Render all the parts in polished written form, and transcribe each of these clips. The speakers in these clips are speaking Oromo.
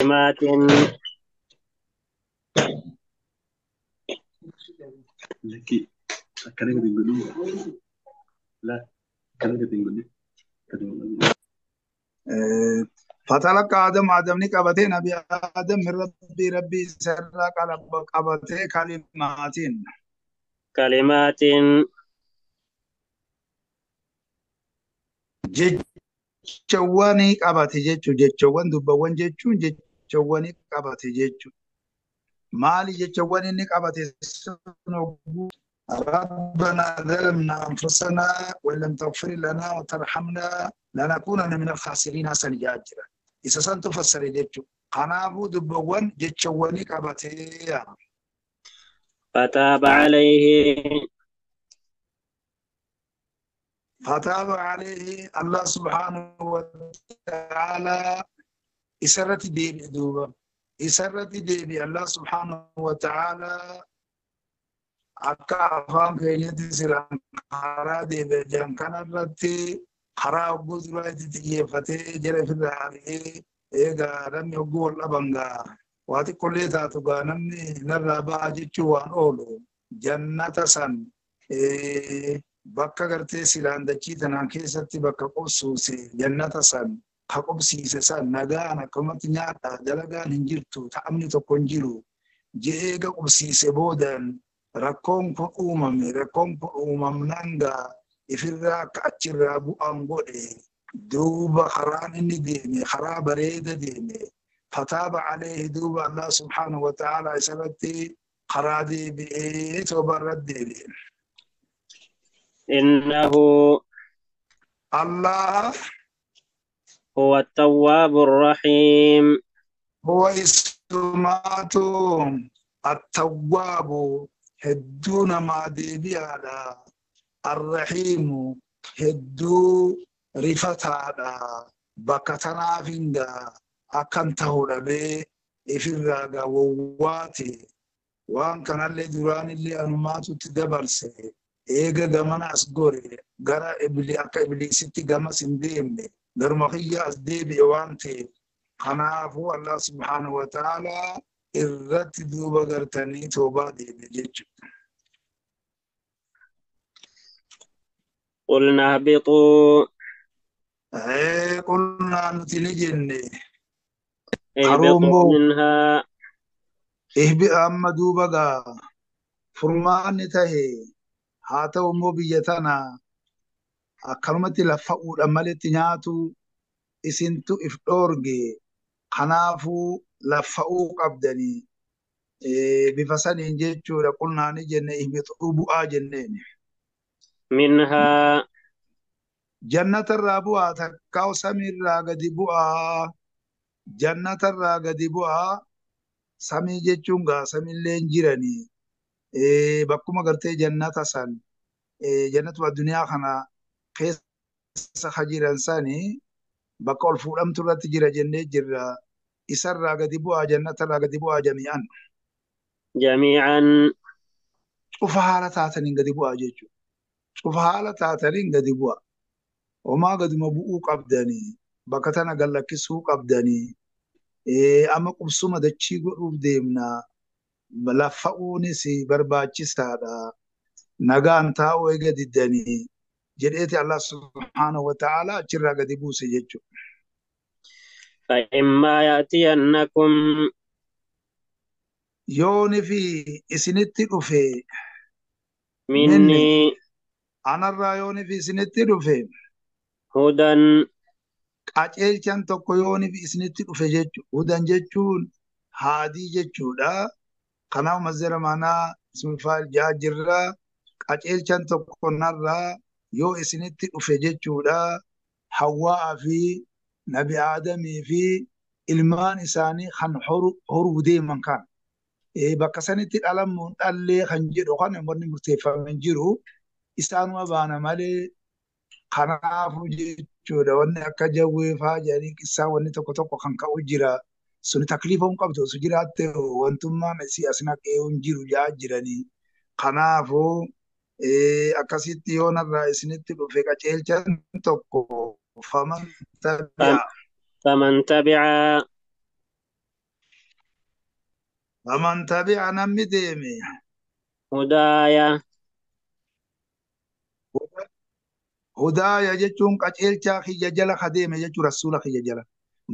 كلمات. Lakki akkana gadi hin godhin. La akkana gadi hin godhin. Gadi hin godhin. فتلقى آدم آدم ni qabate nabi Adam min rabbi rabbi isarraa qabate kalimaatiin كلمات jechawwanii qabate jechuu jechawwan dubbawwan jechuun jechawwanii qabate jechuu maali jechawwan inni qabate sun hogguu ربنا ظلمنا أنفسنا وإن لم تغفر لنا وترحمنا لنكونن من الخاسرين حسن جاجرا إذا سنت فسر جچو kanaafuu dubbawwan jechawwanii qabatee فتاب عليه فتاب عليه الله سبحانه وتعالى إسرت ديبي دوبا إسرت ديبي الله سبحانه وتعالى akka afaan keenyatti silaan karaa deebi'a jedhan kanarratti karaa hogguu duraa itti xiyyeeffatee jara ofirraa ari'ee eegaa namni hogguu wal dhaban gaa waa xiqqollee taatu gaa namni narraa ba'a jechuun waan oolu jannata san bakka gartee silaan dachii tanaan keessatti bakka qubsuuse jannata san ka qubsiise san nagaan akkamatti nyaadha dalagaan hin jirtu ta'amni tokko hin jiru je'eega qubsiise boodan rakkoon kun uumame rakkoon kun uumamnaan gaa ifirraa akka achirraa bu'an godhe duuba karaan inni deeme karaa bareeda deeme fataaba alayhi duuba Allah subhaanahu wa ta'ala isarratti karaa deebi'ee tooba irratti deebi'e. إنه Allah هو التواب الرحيم هو isumaatu attawwaabu hedduu namaa deebi'aadha. Arrahiimu hedduu rifataadha. Bakka tanaaf hingaa akkan ta'u dhabee ifirraa gaa wowwaate waan kanallee duraanillee anumaatutti dabarse eega gamana as gore gara ibli akka ibliisitti gamas hin deemne garuma kiyya as deebi'e waan ta'eef kanaafuu Allah subhaanahu wa ta'ala irratti duuba gartanii toobaa deebi'e jechuudha. قلنا اهبطوا Qulnaa nuti ni jenne اهبطوا Harummoo منها ihbi amma duuba gaa furmaanni tahe haa ta'u immoo biyya tana akkanumatti laffa'uudhaan maletti nyaatu isintu if dhoorge kanaafuu laffa'uu qabdanii bifa saniin jechuudha qulnaa ni jenne ihbixuu bu'aa jenneen. منها Jannatarraa bu'aa takkaa'u samiirraa gadi bu'aa jannatarraa gadi bu'aa samii jechuun gaa samiillee hin jiranii bakkuma gartee jannata san jannatuma addunyaa kana keessa ka jiran sanii bakka ol fuudhamtu irratti jira jennee jirra isarraa gadi bu'aa jannatarraa gadi bu'aa jami'an جميعا cufa haala taataniin gadi bu'aa jechuudha. Cufa haala taataniin gadi bu'aa. Homaa gaduma bu'uu qabdanii bakka tana gallakkisuu qabdanii amma qubsuma dachii godhuuf deemna laffa'uunis barbaachisaadha. Nagaan taa'uu eega diddanii jedheeti Allah subhaanahu wa ta'ala achirraa gadi buuse jechuudha. فإما يأتينكم Yooni fi isinitti dhufe minni مني anarraa yooni fi isinitti dhufe هدى qajeelchan tokko yooni fi isinitti dhufe jechuudha. Hudan jechuun haadii jechuudha. Kanaaf mazzara manaa ismi faa'il ja'a jirra. Qajeelchan tokko narraa yoo isinitti dhufe jechuudha. Hawwaa fi Nabi Aadamii fi ilmaan isaanii kan horuu deeman kan. Bakka sanitti dhalamuun dhallee kan jedhu kan wanni murteeffame hin jiru. Isaanuma baana malee kanaafuu jechuudha wanni akka jawwee fa'aa jedhanii qissaa wanni tokko tokko kan ka'u jira. Suni takliifa hin qabdu osoo jiraatte wantummaan isii as naqee hin jiru jedhaa jiranii. Kanaafuu akkasitti yoo narraa isinitti dhufe qajeelchan tokko faman tabi'a فمن تبع Faman tabi'a namni deeme. Hudaaya. Hudaaya jechuun qajeelchaa kiyya jala ka deeme jechuun rasuula kiyya jala.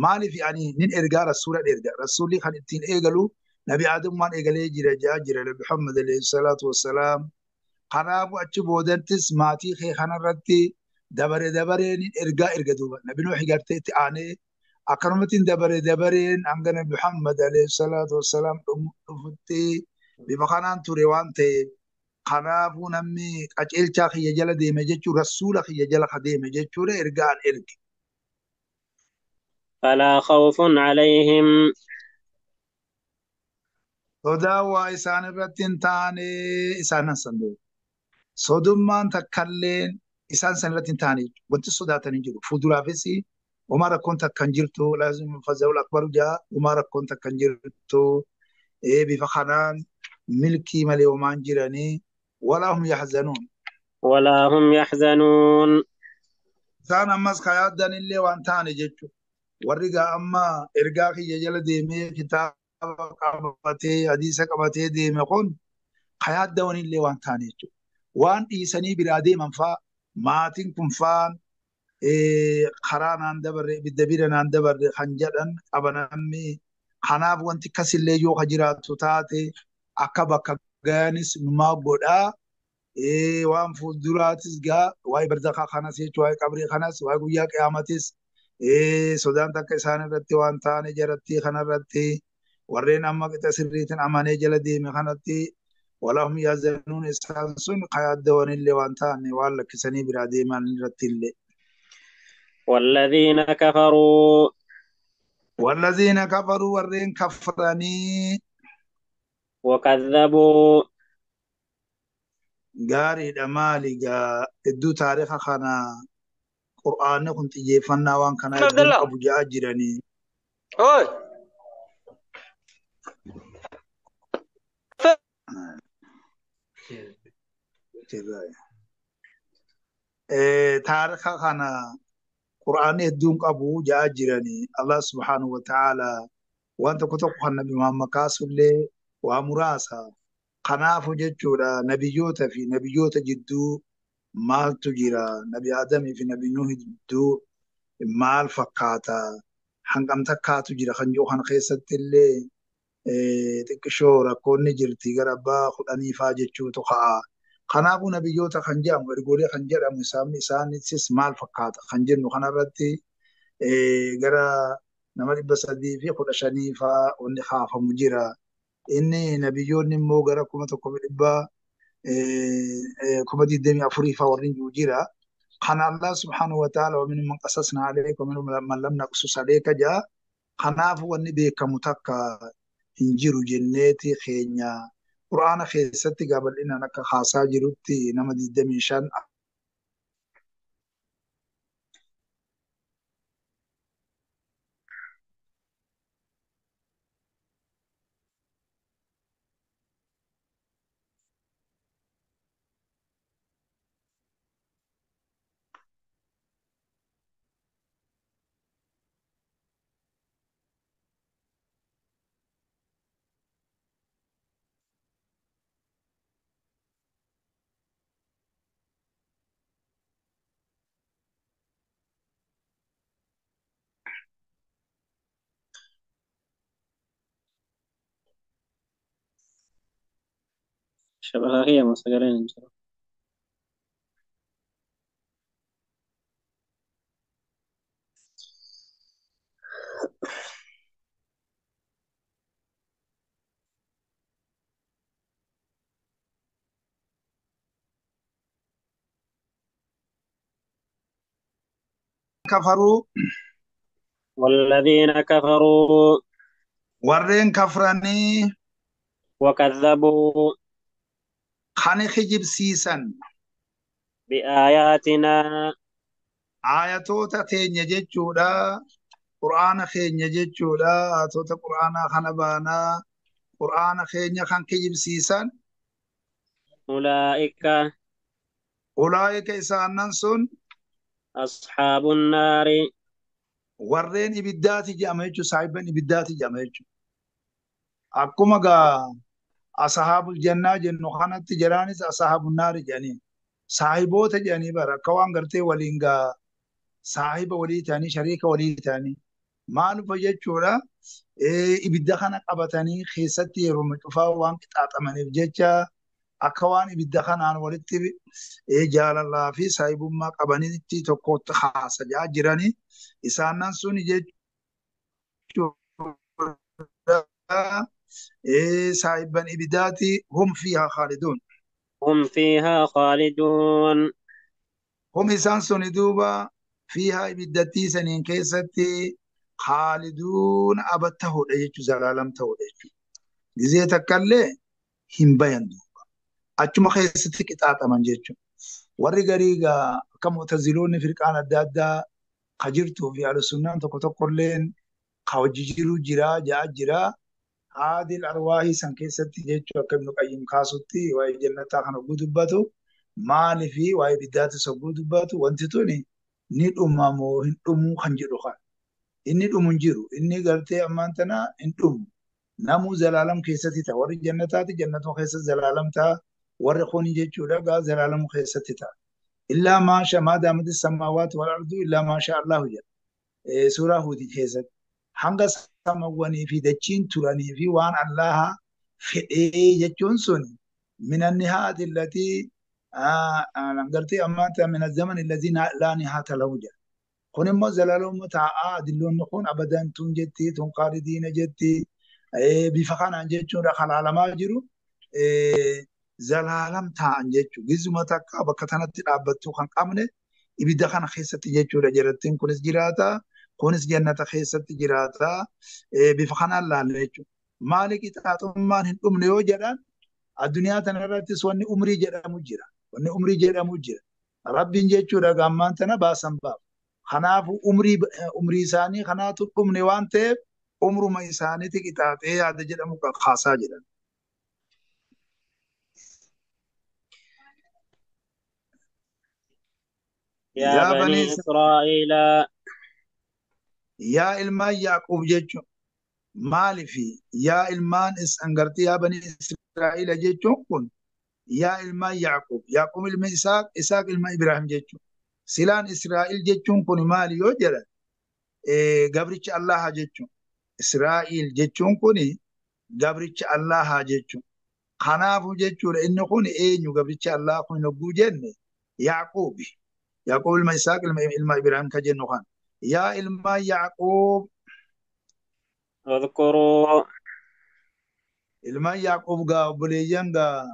Maaliif ani nin ergaa rasuula erga. Rasuulli kan ittiin eegalu Nabi Aadamummaan eegalee jira jaa jira Nabi Muhammad alayhi salaatu wassalaam. Kanaafuu achi boodattis maatii kee kanarratti dabare dabareen ergaa erga duuba. Nabi Nuuhi gartee itti aanee akkanumatti dabare dabareen hanga Nabi Muhammad alayhi salaatu wassalaam dhufutti bifa kanaan ture waan ta'eef. Kanaafuu namni qajeelchaa kiyya jala deeme jechuun rasuula kiyya jala ka deeme jechuudha ergaan erge. Falaa khawfun alayhim. Sodaa waa isaan irratti hin taane isaan san beeku. Sodummaan takkalleen isaan san irratti hin taane wanti sodaatanii jiru. Fuulduraafis homaa rakkoon takka hin jirtu. Laazim faza'ul akbaru jaa homaa rakkoon takka hin jirtu. Bifa kanaan milkii malee homaan jiranii. Walaa hum yahzanuun. Walaa hum yahzanuun. Isaan ammas ka yaaddan illee waan taane jechuudha. Warri gaa amma ergaa kiyya jala deemee kitaaba qabatee hadiisa qabatee deeme kun ka yaaddawan illee waan taane jechuudha. Waan dhiisanii biraa deeman faa maatiin kun faan karaa naan dabarre ibidda bira naan dabarre kan jedhan qabanamni. Kanaaf wanti kasillee yoo ka jiraattu taate akka bakka gayanis numaa godhaa. Waan fuulduraatis gaa waa'ee barzakaa kanas jechuun waa'ee qabrii kanas waa'ee guyyaa qiyaamatis sodaan takka isaan irratti waan taane jaratti kanarratti warreen amma qixa sirriitiin amanee jala deeme kanatti walahum yahzanuun isaan sun kayaaddawanillee waan taane waan lakkisanii biraa deeman irratti illee. Walladhiina kafaruu. Walladhiina kafaruu warreen kafranii. Wakadhabuu. Gaariidha maali gaa hedduu taariika kana Qur'aanni kun xiyyeeffannaa waan kanaa hedduun qabu ja'a jiranii. Oi. Taariika kana Qur'aanni hedduun qabu ja'a jiranii. Allah subhaanahu wa ta'ala waan tokko tokko kan Nabi Muhammad kaasullee waa muraasa. Kanaafu jechuudha nabiyyoota fi nabiyyoota jidduu maaltu jira? Nabi Aadamii fi Nabi Nuuhi jidduu maal fakkaata? Hangam takkaatu jira kan jiru kana keessatti illee xiqqishoo rakkoonni jirti gara abbaa 10 faa jechuutu ka'a. Kanaafuu nabiyyoota kan jedhamu ergoolee kan jedhamu isaanis maal fakkaata kan jennu kanarratti gara nama 315 faa wanni kaafamu jira. Inni nabiyyoonni immoo gara 1,124 faa warreen jiru jira. Kana Allah subhaanahu wa ta'ala wa minhum man qasasna alayka wa minhum man lam naqsus alayka jaa. Kanaafuu wanni beekamu takka hin jiru jenneeti keenya. Qur'aana keessatti gaa bal'inaan akka haasaa jirutti nama 25 شبكة مسجلين. Kafaruu. والذين كفروا. Warreen kafranii. وكذبوا. Kan kijibsiisan. بآياتنا. Ayatoota keenya jechuudha. Qur'aana keenya jechuudha. Ayatoota Qur'aanaa kana baanaa. Qur'aana keenya kan kijibsiisan. Ulaa'ika. Ulaa'ika isaanan sun. Asxaabun naari. Warreen ibiddaati jedhama jechuudha. Saahiban ibiddaati jedhama jechuudha. Akkuma gaa ashaabul jannaa jennu kanatti jaraanis ashaabun naari jedhanii saahiboota jedhanii bara akka waan gartee waliin gaa saahiba walii ta'anii shariika walii ta'anii maalufa jechuudha. Ibidda kana qabatanii keessatti yeroo cufaa waan qixaaxamaniif jecha akka waan ibidda kanaan walitti jaalalaa fi saahibummaa qabanitti tokkotti haasa'aa jiranii isaanan sun jechuudha. Saahiban ibiddaati hum fiihaa khaaliduun. هم فيها خالدون. Hum isaan suni duuba fiihaa ibiddattii saniin keessatti khaaliduun abad ta'uudha jechuudha, zalaalam ta'uudha jechuudha. Gizee takkallee hin bayan duuba. Achuma keessatti qixaaxaman jechuudha. Warri garii gaa akka mu'taziloonni firqaan adda addaa ka jirtuu fi ahlusunnaan tokko tokkolleen ka hojii jiru jira ja'a jira. Haadil arwaahii san keessatti jechuun akka Ibnu Qayyim kaasutti waa'ee jannataa kan hogguu dubbatu maalii fi waa'ee ibiddaatis hogguu dubbatu wanti tuni ni dhuma moo hin dhumuu kan jedhu kana. Inni dhumu hin jiru. Inni gartee ammaan tana hin dhumu. Namuu zalaalam keessatti ta'a. Warri jannataati jannatuma keessatti zalaalam ta'a. Warri kuni jechuudha gaa zalaalam keessatti ta'a. Illaa maasha maa daamati samaawaati wal ardu illaa maasha Allahu jedha. Suuraa Huudii keessatti. Hanga samawwanii fi dachiin turanii fi waan Allaha fedhee jechuun sun minan nihaati allatii gartee ammaan tana min zaman allazii laa nihaata lahu jedha. Kun immoo zalaalummaa taa'aa adilloonni kun abadan tun jetti tun qaalidiina jetti bifa kanaan jechuudha kalaalamaa jiru zalaalam taa'an jechuudha. Gizuma takka bakka tanatti dhaabbattuu kan qabne ibidda kana keessatti jechuudha jarattiin kunis jiraata. Kunis jannata keessatti jiraata. Bifa kanaan laalla jechuudha. Maali qixaaxummaan hin dhumne yoo jedhan addunyaa tana irrattis wanni umrii jedhamu jira. Wanni umrii jedhamu jira. Rabbiin jechuudha gammaan tana baasan baafa. Kanaafuu umrii isaanii kanaatu dhumne waan ta'eef umruma isaaniiti qixaaxee yaada jedhamu kaasaa jedhan. يا Yaa بني banii إسرائيل yaa ilmaan Yaaqoob jechuun maalifi yaa ilmaan gartee yaa banii Israa'ila jechuun kun yaa ilmaan Yaaqoob Yaaqoob ilma Isaaq Isaaq ilma Ibraahim jechuun silaan Israa'il jechuun kun maali yoo jedhan gabricha Allaha jechuun Israa'il jechuun kun gabricha Allaha jechuun kanaafu jechuudha inni kun eenyu gabricha Allah kun hogguu jenne Yaaqoobi Yaaqoob ilma Isaaq ilma Ibraahim ka jennu kan yaa ilmaan Yaaqoob اذكروا ilmaan Yaaqoob gaa obboleeyyan gaa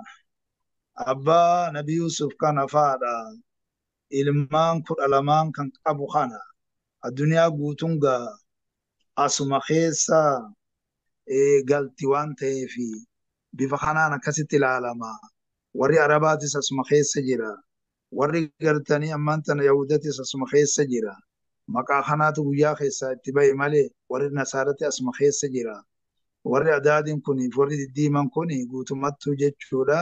abbaa Nabi Yusuf kana faadha. Ilmaan 12 kan qabu kana addunyaa guutuun gaa asuma keessa galti waan ta'eef bifa kanaan akkasitti ilaalama. Warri Arabaatis asuma keessa jira. Warri gartanii ammaan tana Yahudatis asuma keessa jira. Maqaa kanaatu guyyaa keessaa itti bahe malee warri Nasaaratti asuma keessa jira. Warri adaadiin kun warri diddiiman kun guutummattuu jechuudha.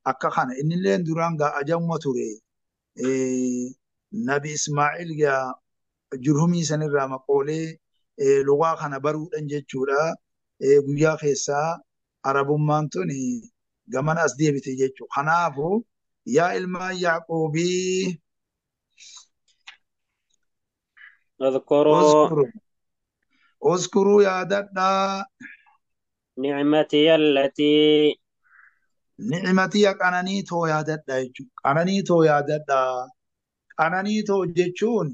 Akka kana innillee duraan gaa ajamuma ture. Nabi Ismaa'il gaa jurhumii sanirraa maqoolee lugaa kana baruudhaan jechuudha. Guyyaa keessaa Arabummaan tun gamana as deebite jechuudha. Kanaafuu yaa ilmaan Yaaqoobii اذكروا uzkuruu yaadadhaa نعمتي التي ni'matiya qananii too yaadadhaa jechuudha. Qananii too yaadadhaa. Qananii too jechuun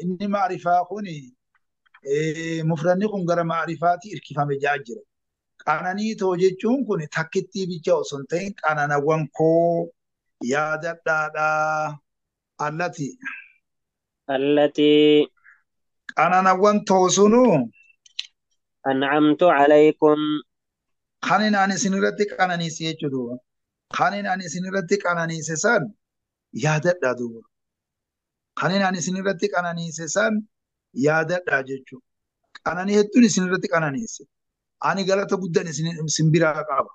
inni ma'rifaa kun mufranni kun gara ma'rifaatti hirkifame jaa jira. Qananii too jechuun kun takkittii bicha osoo hin ta'in qananawwan koo yaadadhaadhaa. Allati التي qananawwan too sunuu أنعمت عليكم kanin ani isin irratti qananiise jechuudha. Kanin ani isin irratti qananiise san yaadadhaa duuba. Kanin ani isin irratti qananiise san yaadadhaa jechuudha. Qananii hedduun isin irratti qananiise. Ani galata guddaan isin biraa qaba.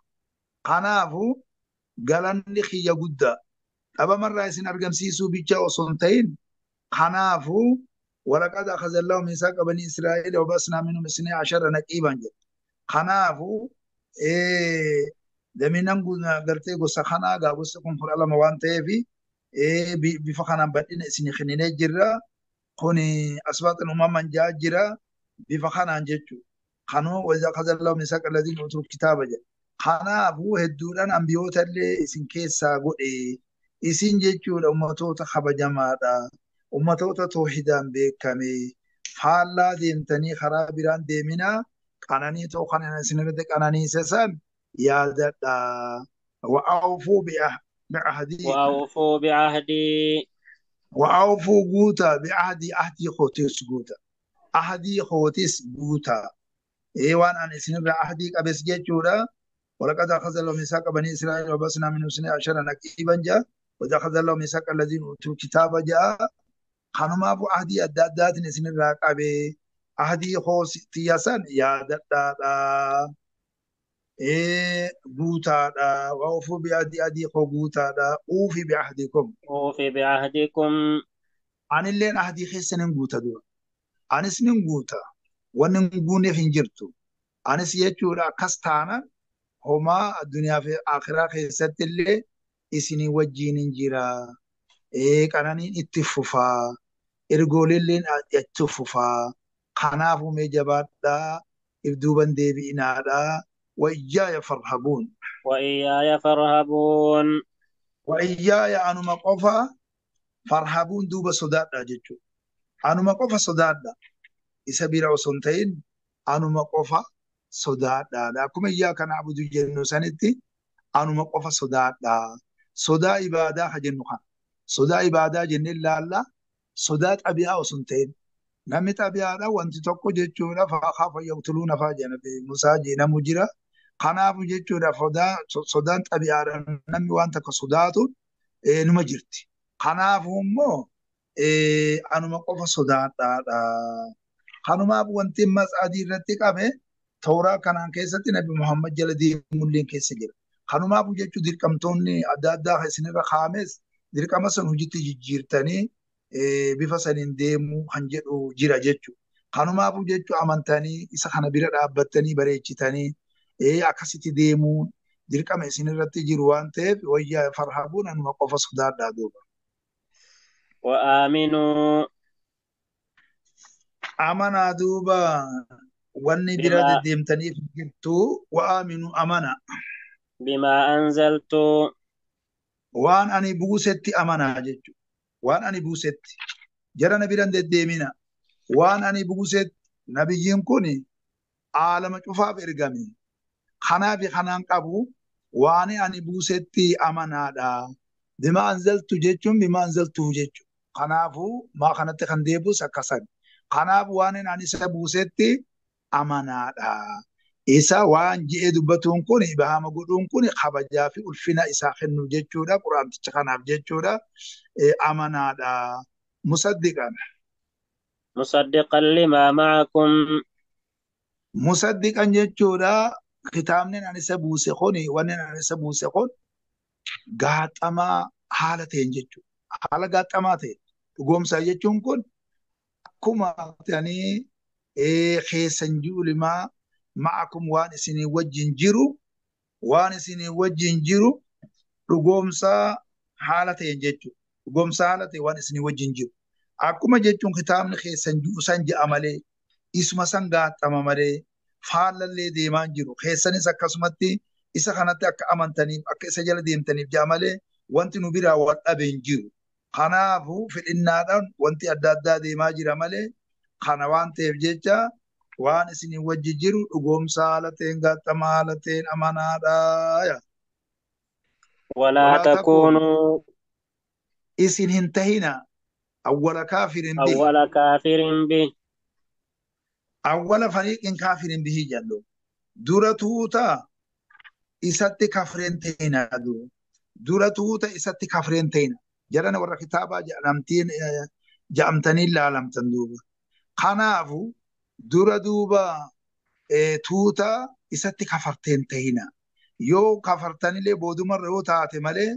Kanaafuu galanni kiyya guddaa dhabamarraa isin argamsiisuu bicha osoo hin ta'in kanaafuu walaqad akhazallahu miisaaqa banii Israa'iila wabasnaa minhum isnaa ashara naqiiban jedha. Kanaafuu damiinan gartee gosa kanaa gaa gosa kun 12 waan ta'eef bifa kanaan bal'ina isin kenninee jirra. Kuni asbaaxin uumaman ja'a jira bifa kanaan jechuudha. Kanuma wajjin akkas misaaq alladhiin utuu kitaaba jedha. Kanaafuu hedduudhaan ambiyoota illee isin keessaa godhe isin jechuudha ummatoota kabajamaadha. Ummatoota toohidaan beekame faallaa deemtanii karaa biraan deeminaa qananii ta'u kan isin irratti qananiise san yaadadha. Wa'aawfuu bi'ahdii. وأوفوا بعهدي Wa'aawfuu guutaa bi'ahdii ahdii kootis guuta. Ahdii kootis guuta. Waan ani isinirra ahdii qabes jechuudha. ولقد أخذ الله ميثاق بني إسرائيل وبعثنا منهم 12 نقيبا جاء وإذ أخذ الله ميثاق الذين أوتوا الكتاب جاء kanumaafuu ahdii adda addaatiin isinirraa qabee ahdii hoositiyyasan yaadadhaadha. Guutaadha. Wa'ufuu bi'ahdii ahdii koo guutaadha. Uufi bi'ahdikum. أوفي بعهدكم Anilleen ahdii keessan hin guuta dura. Anis nin guuta. Wanni hin guunneef hin jirtu. Anis jechuudha akkas taanaan homaa addunyaa fi akhiraa keessatti illee isinii wajjin hin jira. Qananiin itti fufaa. Ergoolilleen itti fufaa. Kanaafuu mee jabaadhaa. If duuban deebi'inaadhaa. Wayyaaya farhabuun. وإياي فارهبون Wayyaaya anuma qofa farhabuun duuba sodaadhaa jechuudha. Anuma qofa sodaadha. Isa bira osoo hin ta'in anuma qofa sodaadhaadha. Akkuma iyyaaka na'budu jennu sanitti anuma qofa sodaadha. Sodaa ibaadaa ka jennu kana. Sodaa ibaadaa jennee ilaalla. Sodaa xabi'aa osoo hin ta'in. Namni xabi'aadha wanti tokko jechuudha fa'aa yaqtuluuna fa'aa jedha Musaa jedhamu jira. Kanaafuu jechuudha sodaan xabi'aadha namni waan takka sodaatu numa jirti. Kanaafuu immoo anuma qofa sodaadhaadha. Kanumaaf wanti ammas adii irratti qabe tooraa kanaan keessatti Nabi Muhammad jala deemulleen keessa jira. Kanumaaf jechuun dirqamtoonni adda addaa isinirra kaa'ames dirqama san hojiitti jijjiirtanii bifa saniin deemuu kan jedhu jira jechuudha. Kanumaaf jechuun amantanii isa kana bira dhaabbattanii bareechitanii akkasitti deemuun dirqama isinirratti jiru waan ta'eef wayyaa farhabuun anuma qofa sodaadhaa duuba. وآمنوا Amanaa duuba wanni bira بما deddeemtaniif jirtu wa'aaminu amana. بما أنزلت Waan ani buusetti amanaa jechuudha. Waan ani buusetti. Jara na biran deddeemina. Waan ani buusetti nabiyyiin kun aalama cufaaf ergame. Kanaaf kanaan qabu waan ani buusetti amanaadha. Bima anzaltu jechuun bima anzaltu jechuudha. Kanaafuu maa kanatti kan deebus akkasan. Kanaaf waan ani isa buusetti amanaadha. Isa waan ji'ee dubbatuun kun ibahama godhuun kun kabajaa fi ulfina isaa kennu jechuudha. Quraanticha kanaaf jechuudha. Amanaadha. Musaddiqan. مصدقا لما معكم Musaddiqan jechuudha. Kitaabni ani isa buuse kun wanni ani isa buuse kun gaaxamaa haala ta'een jechuudha. Haala gaaxamaa ta'een dhugoomsaa jechuun kun akkuma ta'anii keessan jiru ma'akum waan isinii wajjin jiru waan isinii wajjin jiru dhugoomsaa haala ta'een jechuudha. Dhugoomsaa haala ta'e waan isinii wajjin jiru. Akkuma jechuun kitaabni keessan jiru san je'a malee isuma san gaaxama malee faallallee deemaa hin jiru. Keessanis akkasumatti isa kanatti akka amantaniif akka isa jala deemtaniif je'a malee wanti nu biraa wal dhabe hin jiru. Kanaafuu fedhinnaadhaan wanti adda addaa deemaa jira malee kana waan ta'eef jecha waan isinii wajji jiru dhugoomsa haala ta'een gaaxama haala ta'een amanaadha. ولا Walaa takuunu تكونوا isin hin tahina awwala kaafirin bihi أول كافر به awwala fariiqin kaafirin bihi jedhu dura tuuta isatti kafreen ta'ina dura tuuta isatti kafreen ta'ina jarana warra kitaabaa jedhamtiin jedhamtanii laalamtan duuba. Kanaafu dura duuba tuuta isatti kafarteen ta'ina. Yoo kafartanillee boodumarra yoo taate malee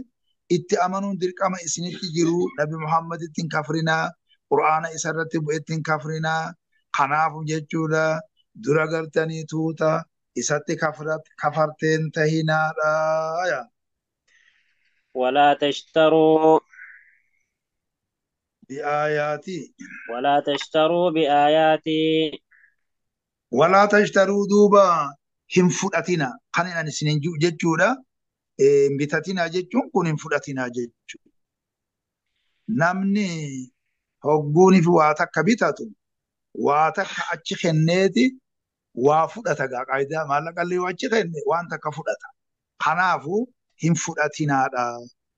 itti amanuun dirqama isinitti jiru Nabi Muhammaditti hin kafrinaa, Qur'aana isarratti bu'etti hin kafrinaa. Kanaafu jechuudha dura gartanii tuuta Isatti kafarteen tahinaadha. ولا تشتروا Bi'aayaatii. ولا تشتروا بآياتي Walaa tashtaruu duuba hin fudhatina. Kan ani isiniin jiru jechuudha. Hin bitatina jechuun kun hin fudhatina jechuudha. Namni hogguuniif waa takka bitatu waa takka achi kenneeti waa fudhata gaa qaayidaa maallaqallee yoo achi kenne waan takka fudhata. Kanaafuu hin fudhatinaadha.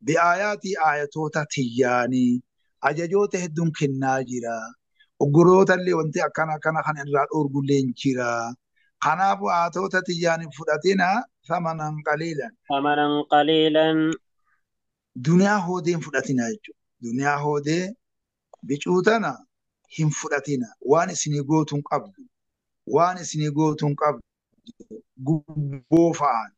Bi'aayaatii aayatoota tiyyaanii ajajoota hedduun kennaa jira. Oggoroota illee wanti akkana akkana kan irraa dhoorgullee hin jira. Kanaafuu aayatoota tiyyaan hin fudhatina thamanan qaliilan. ثمنا قليلا Duniyaa hoodee hin fudhatina jechuudha. Duniyaa hoodee bicuu tana hin fudhatina. Waan isinii gootu hin qabdu. Waan isinii gootu hin qabdu. Gubboo fa'aan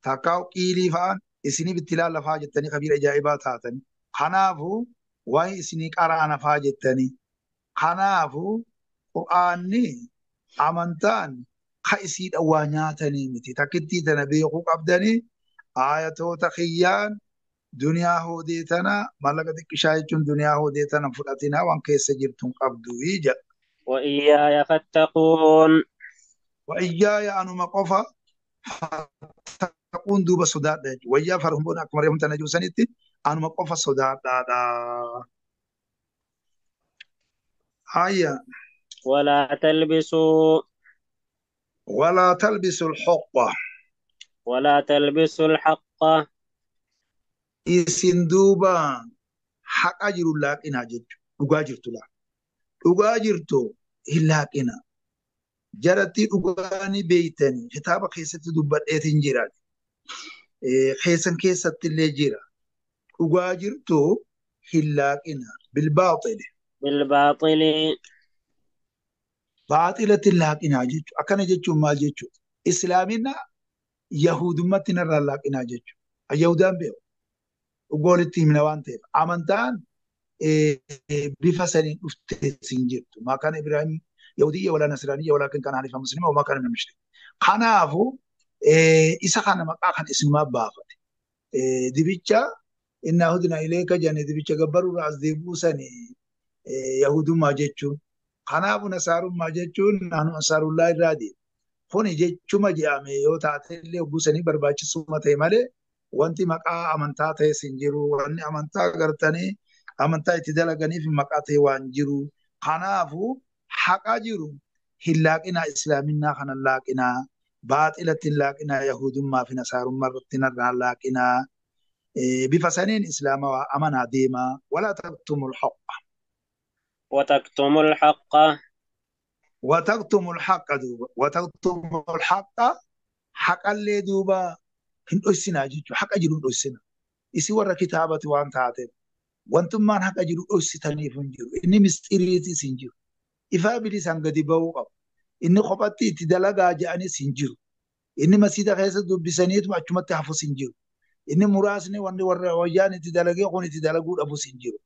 takkaa qiilii fa'aan isiniif itti laallafaa jettanii kabiira ajaa'ibaa taatanii. Kanaafuu waan isinii qaraana fa'aa jettanii. Kanaafuu qur'aanni amantaan ka isiidha waa nyaatanii miti. Takkittii tana beekuu qabdanii aayatoota kiyyaan duniyaa hoodee tana maallaqa xiqqishaa jechuun duniyaa hoodee tana fudhatinaa waan keessa jirtu hin qabdu jedha. وإياي فاتقون Wa'iyyaaya anuma qofa fattaquun duuba sodaadha jechuudha. Wayyaa farhumboon akkuma reefumta na jiru anuma qofa sodaadhaadha. Hayya ولا تلبسوا walaa talbisu alhoqqa ولا تلبسوا الحق isin duuba haqa jiru laaqinaa jechuudha. Dhugaa jirtu laa. Dhugaa jirtu hin laaqina. Jaratti dhugaa ni beeytanii kitaaba keessatti dubbadheetiin jira. Keessan keessatti illee jira. Dhugaa jirtu hin laaqina. Bilbaaxile. بالباطل Baaxilatti hin laaqinaa jechuudha. Akkana jechuun maal jechuudha? Islaamina yahudummatti narraa laaqinaa jechuudha. Yahudaan beeku. Dhugaa walitti himna waan ta'eef. Amantaan bifa saniin dhuftee hin jirtu. Maqaan Ibraahim Yahudiyya walaa Nasraaniyya walaakin kan hanifa Muslima wamaa kana min mushrik. Kanaafuu isa kana maqaa kan isinumaa baafate. Dibicha innaa hudna ileeka jenne dibicha gabbaruurraa as deebi'uu sani Yahudummaa jechuun. Kanaafuu Nasaarummaa jechuun naannoo Ansaarullaa irraa deema. Kuni jechuma jedhame yoo taate illee hogguu sanii barbaachisuma ta'e malee wanti maqaa amantaa ta'es hin jiru. Wanni amantaa gartanii amantaa itti dalaganiif maqaa ta'e waan jiru. Kanaafuu haqa jiru hin laaqinaa islaaminaa kana hin laaqinaa. Baaxilatti hin laaqinaa Yahudummaa fi Nasaarummaa irratti narraa hin laaqinaa. Bifa saniin islaama waa amanaa deemaa. Walaa taktumul haqqa. وتكتموا الحق وتكتموا الحق duuba. وتكتموا الحق haqallee duuba hin dhoksinaa jechuudha. Haqa jiru hin dhoksinaa. Isin warra kitaabati waan taateef wantummaan haqa jiru dhoksitaniif hin jiru. Inni mistiriitis hin jiru. Ifaa bilisaan gadi ba'uu qaba. Inni kophatti itti dalagaa jedhanis hin jiru. Inni masiida keessa dubbisaniituma achumatti hafus hin jiru. Inni muraasni wanni warra wayyaan itti dalagee kun itti dalaguu dhabus hin jiru.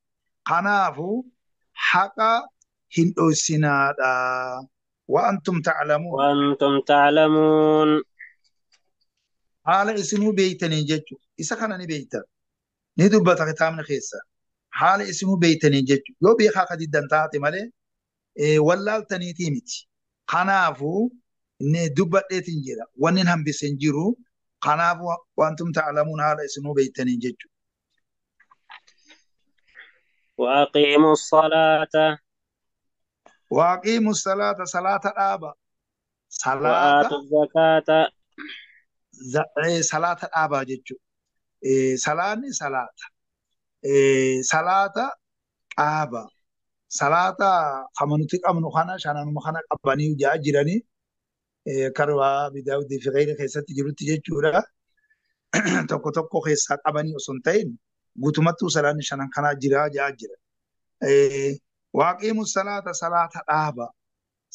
Kanaafuu haqa hin dhoksinaadha. Wa'antum ta'lamuun. وأنتم تعلمون Haala isinuu beeytanii jechuudha. Isa kana ni beeytan. Ni dubbata kitaabni keessa. Haala isinuu beeytanii jechuudha. Yoo beekaa ka diddan taate malee wallaaltaniitii miti. Kanaafuu inni dubbadheetiin jira. Wanni hin hambise hin jiru. Kanaafuu wantum ta'lamuun haala isinuu beeytanii jechuudha. وأقيموا الصلاة Waaqiimu salaata salaata dhaaba. Salaata وآتوا الزكاة salaata dhaabaa jechuudha. Salaanni salaata. Salaata dhaaba. Salaata kama nuti qabnu kana shananuma kana qabanii ja'a jiranii karaa Abi Daawudii fi gayri keessatti jirutti jechuudha. Tokko tokko keessaa qabanii osoo hin ta'in guutumattuu salaanni shanan kanaa jira ja'a jira. Waaqiimu salaata salaata dhaaba.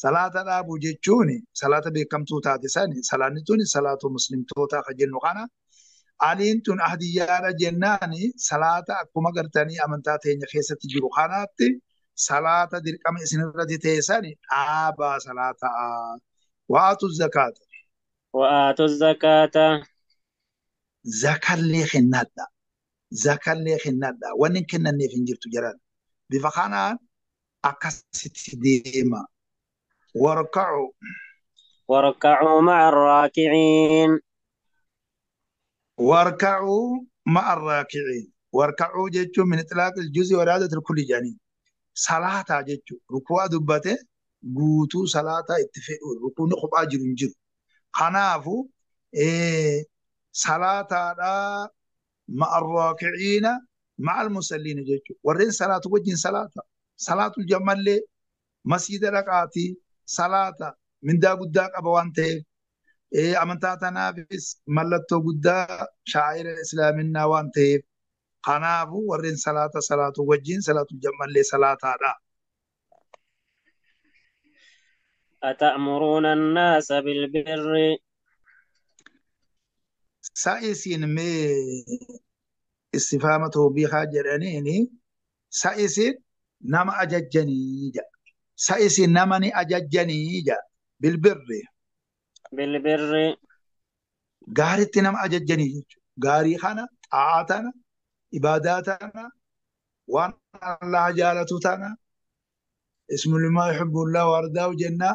Salaata dhaabuu jechuun salaata beekamtuu taate sani salaanni tuni salaatu muslimtootaa kan jennu kana aliin tun ahdiyyaadha jennaani salaata akkuma gartanii amantaa teenya keessatti jiru kanaatti salaata dirqama isinirratti ta'e sani dhaabaa salaata. Waatu zakaata. وآتوا الزكاة. Zakallee kennaadha. Zakallee kennaadha. Wanni hin kennanneef hin jirtu jaraan. Bifa kanaan akkasitti deema. Warka'u. واركعوا مع الراكعين. Warka'uu ma'a raakiciin. Warka'uu jechuun min itlaaq iljuzi wa iraadatil kulli jedhanii. Salaataa jechuun ruku'a dubbate guutuu salaataa itti fedhu rukuunni kophaa jiru hin jiru. Kanaafu salaataadhaa ma'a raakiciina ma'a almusalliina jechuudha. Warreen salaatu wajjin salaata. Salaatul jammallee masjiida dhaqaatii salaata mindaa guddaa qaba waan ta'eef amantaa tanaafis mallattoo guddaa shaa'ira islaaminaa waan ta'eef kanaafu warreen salaata salaatu wajjin salaatul jammallee salaataadha. أتأمرون الناس بالبر. Sa isin mee istifaama toobiihaa jedhaniini sa isin nama ajajjanii jedha. Sa isin nama ni ajajjanii jedha. Bilbirri بالبر. Gaariitti nama ajajjanii jechuudha. Gaarii kana, xaa'aa tana, ibaadaa tana, waan Allah jaalatu tana, ismu limaa yuhibbullah wardaahu jenna.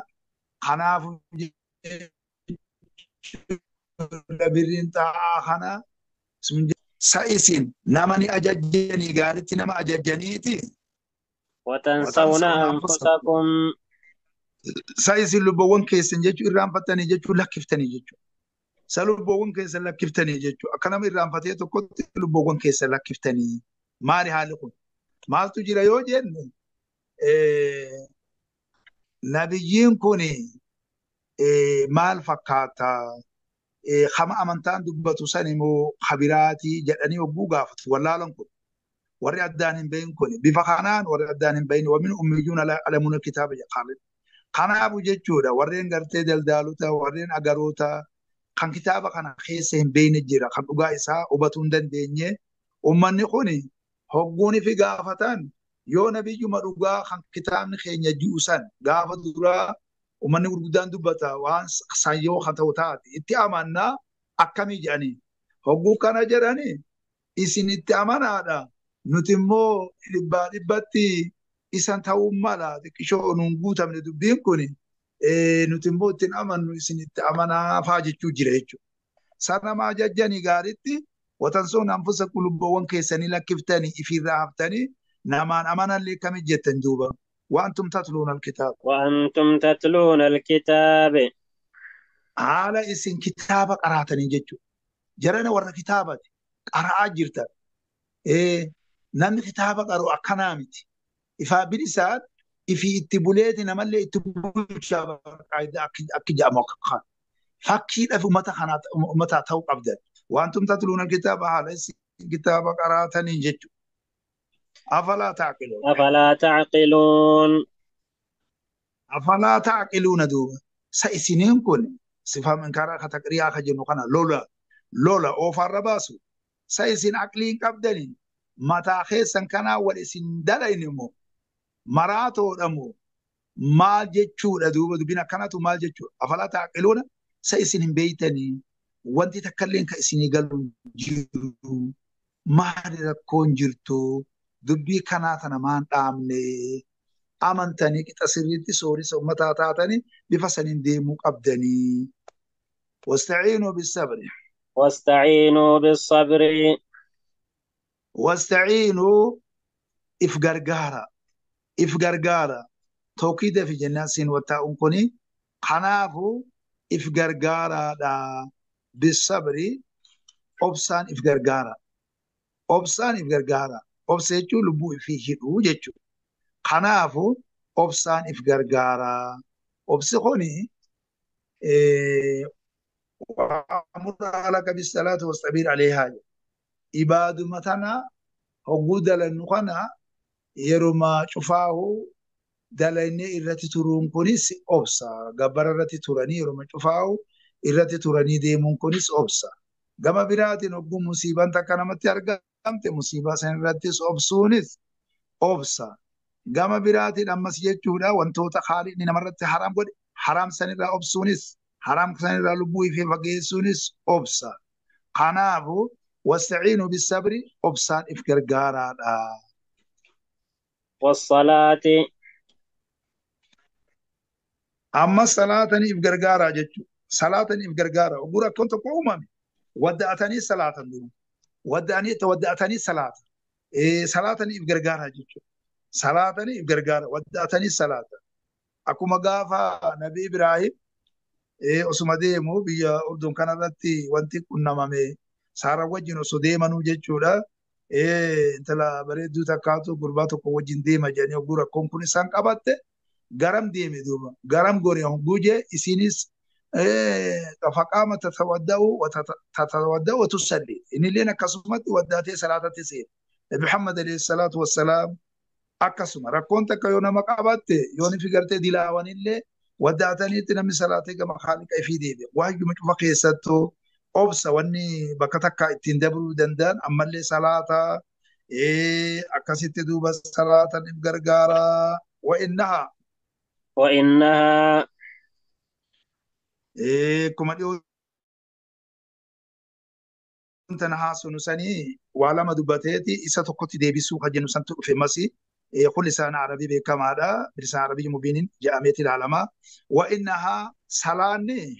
Kanaafu jechuudha birriin xaa'aa kana. Sa isin nama ni ajajjanii gaariitti nama ajajjaniiti. وتنسون وتنسون أنفسكم. أنفسكم. Sa isin lubbuuwwan keessan jechuun irraanfattanii jechuun lakkiftanii jechuudha. Sa lubbuuwwan keessan lakkiftanii jechuudha. Akka nama irraanfatee tokkotti lubbuuwwan keessan lakkiftanii. Maali haalli kun? Maaltu jira yoo jenne nabiyyiin kun maal fakkaata? Kama amantaan dubbatu san immoo kabiraatii jedhanii hogguu gaafatu wallaalan kun. Warri addaan hin bahin kun bifa kanaan warri addaan hin bahin wamin ummiyyuuna laa ya'lamuuna kitaaba jedha. Kanaafu jechuudha warreen gartee daldaalota warreen agaroota kan kitaaba kana keessa hin beekne jira kan dhugaa isaa hubatuu hin dandeenye ummanni kun hogguun fi gaafatan yoo nabiyyuma dhugaa kan kitaabni keenya ji'u san gaafa duraa ummanni gurguddaan dubbata waan san yoo kan ta'u taate itti amannaa akkamii jedhanii hogguu kana jedhanii isin itti amanaadha nuti immoo dhibbaa dhibbatti isan ta'uu mala xiqqishoo nuun guutamne dubbiin kun nuti immoo ittiin amannu isin itti amanaa faa jechuu jira jechuudha. Sana jajjanii gaariitti watansoon anfusa lubbuuwwan keessanii lakkiftanii ifirraa haftanii namaan amanallee kami jettan duuba. Waantum tatluuna alkitaaba. وأنتم تتلون الكتاب. Haala isin kitaaba qaraatanii jechuudha. Jarana warra kitaabati qara'aa jirtan. Namni kitaaba qaru akkanaa miti. Ifaa bilisaan ifii itti buleeti namallee itti bulchaa qaayidaa akki jedhamu akka kana. Fakkiidhaaf uummata kanaa uummataa ta'uu qabdan. Waantum tatluuna alkitaaba haala isin kitaaba qaraatanii jechuudha. Afalaa taaqiluun. أفلا تعقلون. Afalaa taaqiluuna duuba. Sa isiniin kun sifa minkaraa ka taqriyaa ka jennu kana lola lola oofaarra baasu. Sa isin aqlii hin qabdanii mataa keessan kanaa wal isin dalayin immoo maraatoodha moo maal jechuudha duuba dubbiin akkanatu maal jechuudha. Afalaa taaqiluuna sa isin hin beeytanii wanti takkallee ka isinii galu jiru maali rakkoon jirtu dubbii kanaa tana maan dhaabne amantanii qixa sirriitti soorisa uummataa taatanii bifa saniin deemuu qabdanii. Wastaciinuu bisabri. واستعينوا بالصبر. Wastaciinuu if gargaara. If gargaara. Tawkiida fi jennaan siin wattaa'uun kuni kanaafuu if gargaaraadha. Bisabri obsaan if gargaara. Obsaan if gargaara. Obsa jechuun lubbuu ifii hidhuu jechuudha. Kanaafuu obsaan if gargaara. Obsi kuni wa'amur ahlaka bis-salaati wastabir 'alayhaa jedha. Ibaaduma tana hogguu dalannu kana yeruma cufaahu dalagnee irratti turuun kunis obsa. Gabbara irratti turanii yeruma cufaahu irratti turanii deemuun kunis obsa. Gama biraatiin hogguu musiibaan takka namatti argamte musiibaa san irrattis obsuunis obsa. Gama biraatiin ammas jechuudha wantoota haaliin namarratti haraam godhe haraam sanirraa obsuunis Haraam sanirraa lubbuu ifee fageessuunis obsa. Kanaafu wastaciinu bisabri obsaan if gargaaraadha. والصلاة Amma salaatanii if gargaaraa jechuudha. Salaatanii if gargaaraa. Oguu rakkoon tokko uumame wadda'atanii salaatan dura. Wadda'anii wadda'atanii salaatan. Salaatanii if gargaaraa jechuudha. Salaatanii if gargaara. Wadda'atanii salaatan. Akkuma gaafa Nabi Ibraahim osuma deemu biyya Urdun kanarratti wanti qunnamame Saara wajjin osoo deemanuu jechuudha. Intala bareedduu takkaatu gurbaa tokko wajjin deema jedhanii oguu rakkoon kun isaan qabatte garam deeme duuba garam gore hogguu jee isinis faqaama tatawadda'u tatawadda'u wa tusalli innilleen akkasumatti waddaatee salaatatti seene. Nabi Muhammad alayhi salaatu wassalaam akkasuma rakkoon takka yoo nama qabatte yoo ni figartee dilaawanillee waddaataniitti namni salaatee gama haaliqa ifii deebi'a. Waayyuma cufa keessattuu obsa wanni bakka takka ittiin dabruu danda'an ammallee salaata akkasitti duuba salaatan if gargaara. Wa innaha وإنها akkuma dhiyoo tana haasonu sanii waa lama dubbateeti isa tokkotti deebisuu kan jennu santu dhufe masi kun lisaan arabii beekamaadha bilisaan arabii mubiinin jedhameeti ilaalama. Wa innahaa salaanni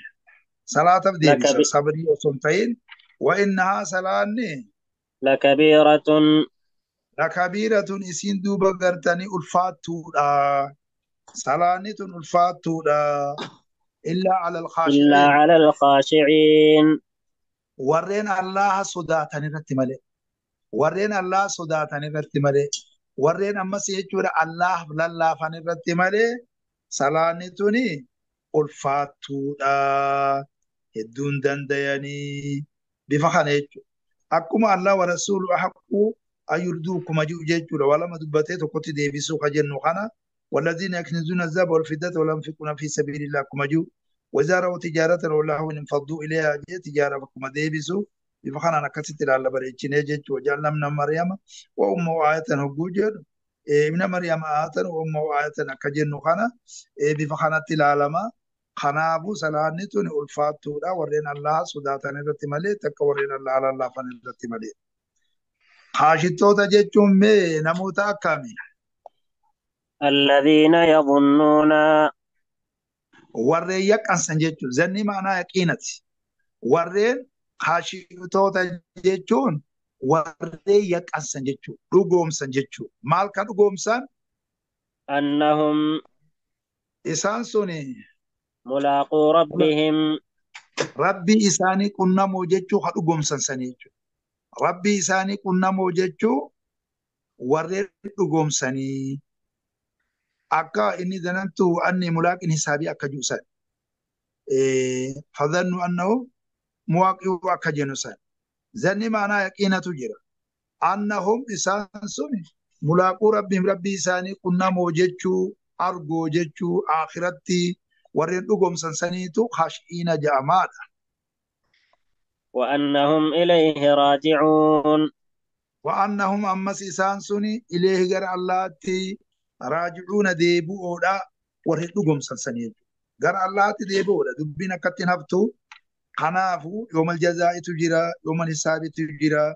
salaataaf deebisa لكبي sabrii osoo hin ta'in wa innahaa salaanni لكبيرة lakabiiratun isiin duuba gartanii ulfaattuudha. Salaanni tun ulfaattuudha. Illaa ala إلا alkhaashi'iin على الخاشعين warreen Allaha sodaatan irratti malee. Warreen Allaha sodaatan irratti malee. Warreen ammas jechuudha Allahaaf lallaafan irratti malee salaanni tuni ulfaattuudha. Hedduun dandayanii bifa kana jechuudha. Akkuma Allah wa rasuulu ahaqqu ayyurduu kuma ji'u jechuudha. Waa lama dubbatee tokkotti deebisuu ka jennu kana. والذين يكنزون الذهب والفضة ولا ينفقون في سبيل الله كما جو وإذا رأوا تجارة أو لهوا انفضوا إليها جي تجارة كما ديبسوا bifa kanaan akkasitti ilaalla bareechinee jechuudha. Waja'alnaa ibna Maryama wa ummahu aayatan hogguu jedhu ibna Maryama aayatan wa ummahu aayatan akka jennu kana bifa kanatti ilaalama. Kanaafuu salaanni tuni ulfaattuudha warreen Allaha sodaatan irratti malee takka warreen Allaha lallaafan irratti malee. Kaashittoota jechuun mee namoota akkami? الذين يظنون Warreen yaqqansan jechuun zanni ma'anaa yaqiinati. Warreen kaashittoota jechuun warreen yaqqansan jechuun dhugoomsan jechuun maal kan dhugoomsan? أنهم Isaan suni ملاقو ربهم rabbii isaanii qunnamoo jechuu ka dhugoomsan sanii jechuudha. Rabbii isaanii qunnamoo jechuu warreen dhugoomsanii akka inni zanantu anni mulaaqin hisaabii akka jiru san. Fadhannu annahu muwaaqi'u akka jennu san. Zanni maanaa yaqiinatu jira. Annahum isaan sun mulaaquu rabbiin rabbii isaanii qunnamoo jechuu argoo jechuu akhiratti warreen dhugoomsan saniitu khashiina ja'amaadha. وأنهم إليه راجعون وأنهم أمس إسان سني إليه غير الله راجعون ديبؤودا warri dhugoomsan sanii jechuudha. Gara Allaatti deebi'uudha. Dubbiin akkatti hin haftu. Kanaafuu yoomal jazaa'itu jira, yoomal hisaabitu jira.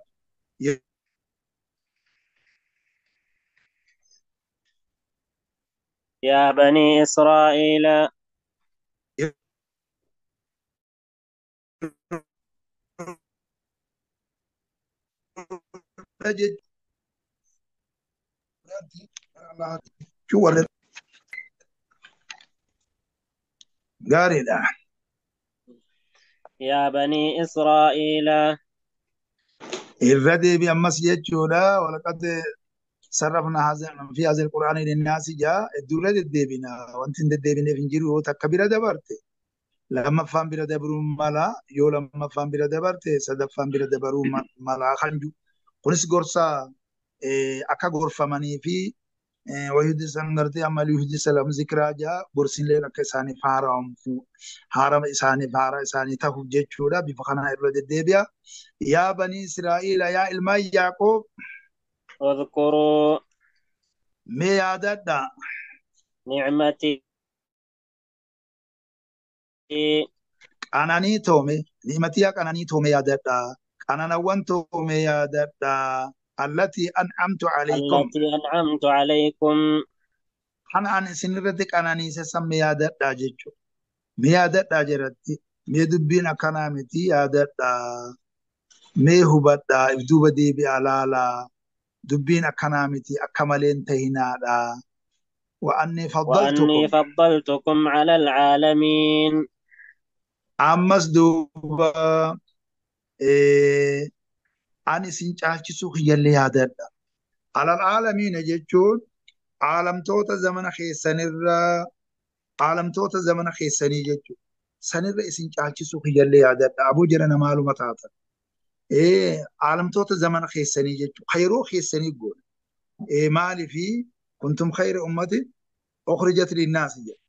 يا بني إسرائيل Jechuudha. Gaariidha. يا بني إسرائيل Irra deebi ammas jechuudha. Walaqad sarrafna fi haazal qur'aani linnaasi jaa hedduu irra deddeebina. Wanti hin deddeebineef hin jiru yoo takka bira dabarte. Lammaffaan bira dabaruu mala yoo lammaffaan bira dabarte sadaffaan bira dabaruu mala kan jiru. Kunis gorsa akka gorfamanii fi wayuudisan gartee amma yuudisan lam zikraa jaa gorsinlee akka isaaniif haaramu haarama isaaniif haara isaanii tahuuf jechuudha. Bifa kanaa irra deddeebi'a. Yaa banii Israa'iila yaa ilmaan Yaaqoob اذكروا mee yaadadha نعمتي Qananii toome ni'matiyaa qananii toome yaadadhaa. Qananawwan toome yaadadhaa. Allatii an'amtu alaykum. التي أنعمت عليكم. Kan an isinirratti qananiise san mee yaadadhaa jechuudha. Mee yaadadhaa jedhatti. Mee dubbiin akkanaa miti yaadadhaa. Mee hubadhaa if duuba deebi'aa laalaa. Dubbiin akkanaa miti akka maleen tahinaadhaa. Wa'annii وأني faddaltukum. فضلتكم على العالمين. Ammas duuba ani isin caalchisuu kiyyallee yaadadha. Alal aalamiina jechuun aalamtoota zamana keessanirra aalamtoota zamana keessanii jechuudha. Sanirra isin caalchisuu kiyyallee yaadadha. Aboo jara namaaluma taatan. Aalamtoota zamana keessanii jechuudha. Khayroo keessanii goona. Maaliifi kuntum khayra ummati ukhrijat linnaasi jedha.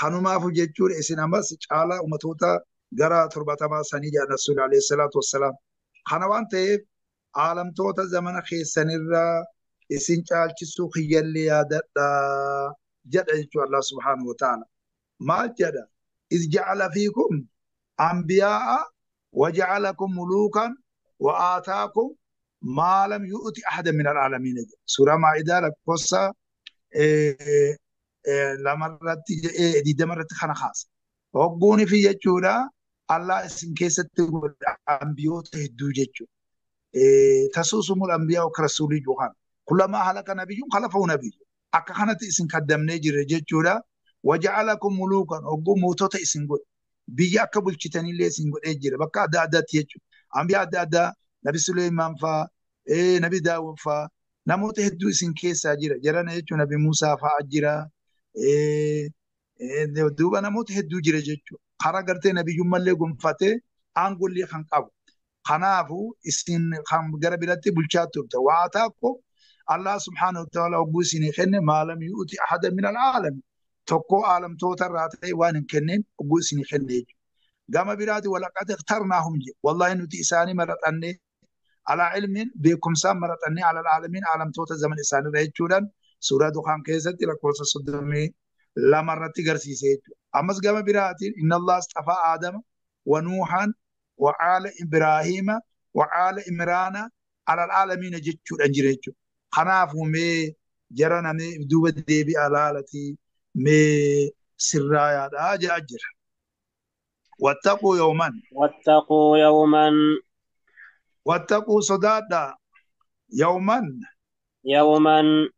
Kanumaafu jechuudha isin ammas caalaa ummatoota gara 70 sanii jedha Rasuulli alayhi salaatu wassalaam. Kana waan ta'eef aalamtoota zamana keessanirra isin caalchisuu kiyyallee yaadadha jedha jechuudha Allah subhaanahu wa ta'ala. Maal jedha? Iz ja'ala fiikum anbiyaa'a wa ja'alakum muluukan wa aataakum maa lam yu'ti ahadan min al-aalamiin jedha. Suuraa Maa'idaa lakkoofsa 2 irratti 20 irratti kana kaasa. Hogguuni fi jechuudha Allah isin keessatti godha ambiyoota hedduu jechuudha. Tasuusumul anbiyaa akka rasuulii johan. Kullamaa halaka nabiyyuun khalafahu nabiyyu. Akka kanatti isin kaddamnee jirra jechuudha. Waja'alakum muluukan hogguu mootota isin godhe. Biyya akka bulchitanillee isin godhee jira. Bakka adda addaatti jechuudha. Ambiyaa adda addaa Nabi Suleymaan faa, Nabi Daawud faa namoota hedduu isin keessaa jira. Jarana jechuun Nabi Muusaa faa jira. Duuba namoota hedduu jira jechuudha. Karaa gartee nabiyyummallee gonfatee aangollee kan qabu. Kanaafuu isin kan gara biratti bulchaa turte. Waa taakko Allah subhaanahu wa ta'ala hogguu isinii kenne maalam yu'ti ahada min al-aalami. Tokko aalamtoota irraa ta'e waan hin kenneen hogguu isinii kenne jechuudha. Gama biraati walaqad ikhtarnaahum jedhe. Wallahi nuti isaanii maraxannee alaa ilmiin beekumsaan maraxannee alal aalamiin aalamtoota zaman isaaniirra jechuudhaan suuraa Dukaan keessatti lakkoofsa 32 irratti garsiise jechuudha. Ammas gama biraatiin inna Allah astafaa Aadama wa Nuuhan wa aala Ibraahiima wa aala Imraana alal aalamiina jechuudhaan jira jechuudha. Kanaafuu mee jara namee duuba deebi'aa laalatii mee sirraayaadhaa jedhaa jira. Wattaquu yawman. واتقوا يوما. Wattaquu sodaadhaa yawman. يوما.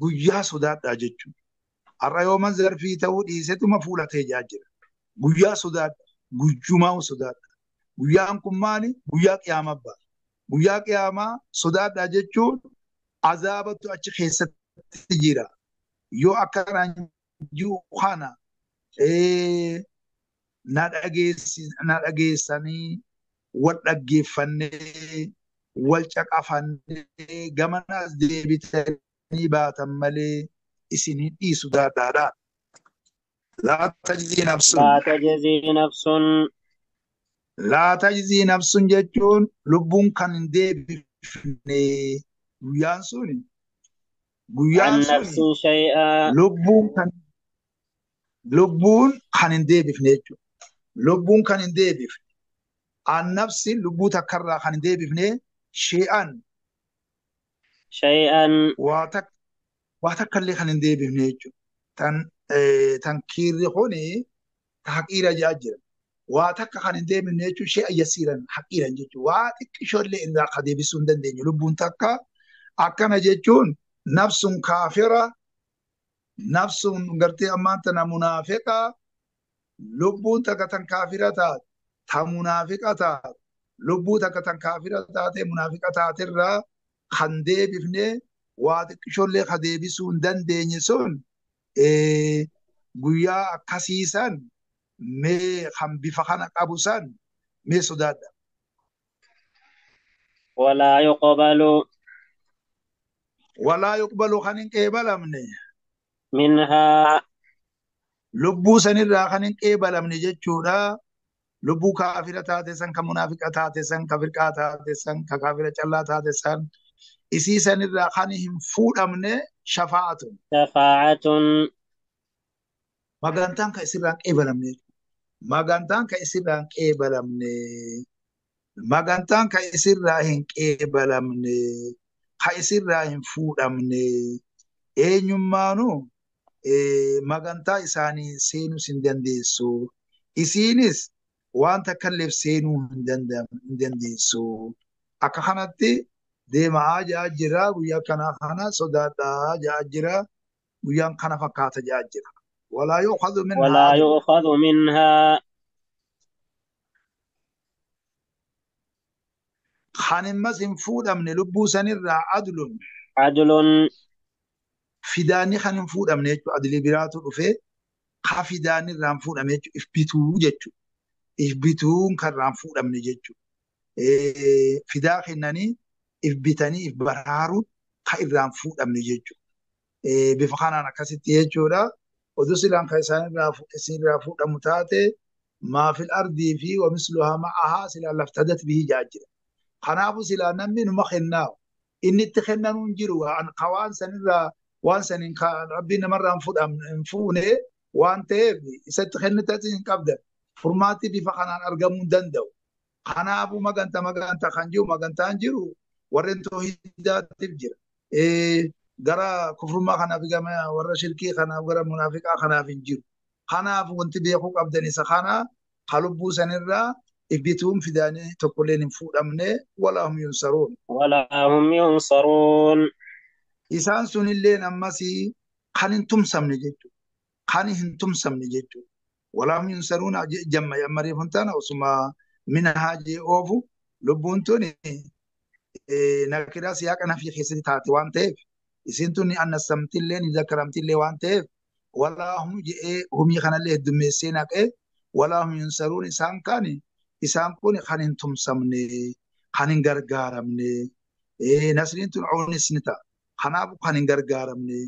Guyyaa sodaadhaa jechuudha. Har'a yooman zarfii ta'uu dhiisetuma fuulatee jaa jira. Guyyaa sodaadha. Guyyumaa sodaadha. Guyyaan kun maali? Guyyaa qiyaamaa ba'a. Guyyaa qiyaamaa sodaadhaa jechuun azaabatu achi keessatti jira. Yoo akkanaan jiru kana na dhageessanii wal dhaggeeffannee wal caqafannee gamanaas deebitanii baatan malee isin hin dhiisu daadhaadha. Laa tajzii nafsun. لا تجزي نفس. Laa tajzii nafsun jechuun lubbuun kan hin deebifne guyyaan suni guyyaan عن suni نفس شيئا. Lubbuun kan hin deebifne jechuudha. Lubbuun kan hin deebifne. An nafsi lubbuu takkarraa kan hin deebifne shee'an شيئا. Waa takka illee kan hin deebifne jechuudha. Tan kiirri kuni haqiira jedhaa jira. Waa takka kan hin deebifne jechuun shee'an yasiiran haqiiran jechuudha. Waa xiqqishoo illee irraa ka deebisuu hin dandeenye lubbuun takka akkana jechuun nafsun kaafira nafsun gartee ammaan tana munaafiqa lubbuun takka tan kaafira taate ta munaafiqa taate lubbuu takka tan kaafira taate munaafiqa taaterraa kan deebifne waa xiqqishoollee ka deebisuu hin dandeenye sun guyyaa akkasiisan mee kan bifa kana qabu san mee sodaadha. ولا يقبل. Walaa yuqbalu kan hin qeebalamne. منها. Lubbuu sanirraa kan hin qeebalamne jechuudha. Lubbuu kaafira taate san, ka munaafiqa taate san, ka firqaa taate san, ka kaafira callaa taate san, isii sanirraa kan hin fuudhamne shafaa'atun. شفاعة. Magantaan kan isirraa hin qeebalamne jechuudha. Magantaan ka isirraa hin qeebalamne. Magantaan ka isirraa hin qeebalamne. Ka isirraa hin fuudhamne. Eenyummaanuu magantaa isaanii seenuus hin dandeessu. Isiinis waan takka illee seenuu hin dandeessu. Akka kanatti deemaa jaa jira guyyaa kana kana sodaadhaa jaa jira guyyaan kana fakkaata jaa jira. Walaa yu'khadhu minhaa ولا adlun. يؤخذ منها Kan immas hin fuudhamne lubbuu sanirraa adlun عدل fidaanni kan hin fuudhamne jechuudha. Adlii biraatu dhufee ka fidaanni irraa hin fuudhamne jechuudha. If bituu jechuudha. If bituun kan irraa hin fuudhamne jechuudha. Fidaa kennanii if bitanii if baraaruun kan irraa hin fuudhamne jechuudha. Bifa kanaan akkasitti jechuudha. Oduu silaan kan isinirraa fuudhamu taate maafil ardii fi wamisluhaa ma'ahaa silaan laftadat bihii jaa jira. Kanaafuu silaa namni numa kennaa. Inni itti kennanuu hin jiru. Ka waan sanirraa waan saniin rabbiin namarraa hin fuune waan ta'eef isatti kennitatti hin qabdan. Furmaatti bifa kanaan argamuu hin danda'u. Kanaafuu maganta kan jiru magantaan jiru warreen toohidaatiif jira. Gara kufrummaa kanaaf gama warra shirkii kanaaf gara munaafiqaa kanaaf hin jiru. Kanaaf wanti beekuu qabdan isa kana ka lubbuu sanirraa ibbituun fidaanii tokkolleen hin fuudhamne walaa hum yunsaruun. ولا هم ينصرون. Isaan sunilleen ammas kan hin tumsamne jechuudha. Kan hin tumsamne jechuudha. Walaa hum yunsaruun jamma ammariif hin taane osuma minhaa jee oofu lubbuun tuni nakiraa siyaaqa nafii keessatti taate waan ta'eef isiin tuni annasamtillee ni zakkaramtillee waan ta'eef walaa hum je'ee humii kanallee heddummeessee naqee walaa hum yunsaruun isaan kan isaan kun kan hin tumsamne kan hin gargaaramne nasriin tun oonis ni ta'a. Kanaafuu kan hin gargaaramne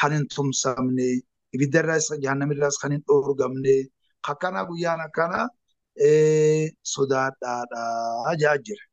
kan hin tumsamne ibiddarraas jahannamirraas kan hin dhoorgamne akkana guyyaan akkana sodaadhaadha jaa jira.